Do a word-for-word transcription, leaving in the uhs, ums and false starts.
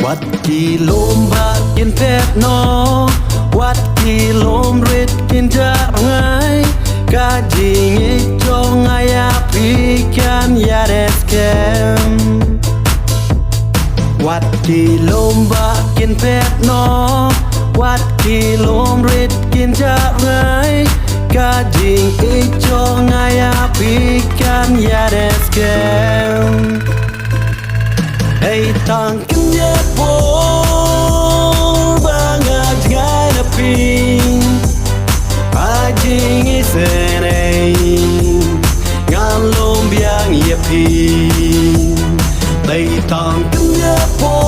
Wat ki lum ba kin phet noh, wat ki lum rit kin jah rngai. Ka jingïeit jong nga ïa phi kan ïaid skhem. Wat ki lum ba kin phet noh, wat ki lum rit kin jah rngai. Ka jingïeit jong nga ïa phi kan ïaid skhem. Hei tang kynja por ba nga jngai na phi. Ha jingïaseng ei ngan lum biang ïa phi. Hei tang kynja por